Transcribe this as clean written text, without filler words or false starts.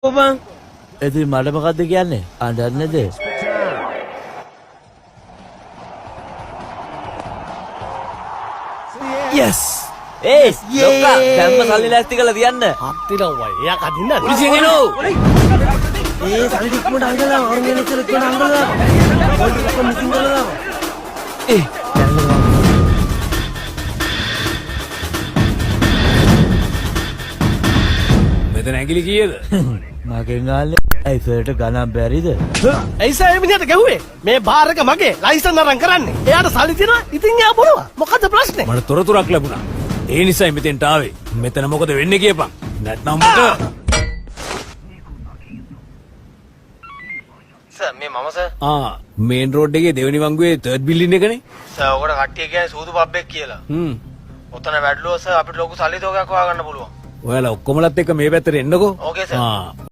බං. ඉතින් මට මොකද්ද කියන්නේ? අඬන්නේද? යස්! ඒ ලොක්කා, දැම්ම සල්ලි ලෑස්ති කරලා තියන්න. හත්තිරව්වයි. එයා කදින්නද? පොලිසියෙන් එනෝ. ඒ සල්ලි ඉක්මනට අංගලා අරගෙන ඉස්සර ඉක්මනට අංගලා බෝල් ටික ඔක්කොම මිසින් කරලා දාපන්. ඒ මෙතන ඇඟිලි කීයද? මගෙන් ආල්ලේ ඇයි සර්ට ගණන් බැරිද? ඇයි සර් ඒ මිනිහට ගැහුවේ? මේ බාර් එක මගේ ලයිසන් අරන් කරන්නේ. එයාට සල්ලි තියෙනවා, ඉතින් එයා බොනවා. මොකද්ද ප්‍රශ්නේ? මට තොරතුරක් ලැබුණා. ඒ නිසායි මෙතෙන්ට ආවේ. මෙතන මොකද වෙන්නේ කියපන්. නැත්නම් උඹට සර්, මේ මම සර්. ආ, මේන් රෝඩ් එකේ දෙවෙනි වංගුවේ තර්ඩ් බිල්ඩින් එකනේ. සර්, ඔකට කට්ටිය කියන්නේ සූදු පබ් එක කියලා. ඔතන වැඩලුව සර්, අපිට ලොකු සල්ලි තෝගයක් හොයාගන්න පුළුවන්. ඔයාලා ඔක්කොමලත් එක්ක මේ පැත්තට එන්නකෝ. Okay sir. ආ.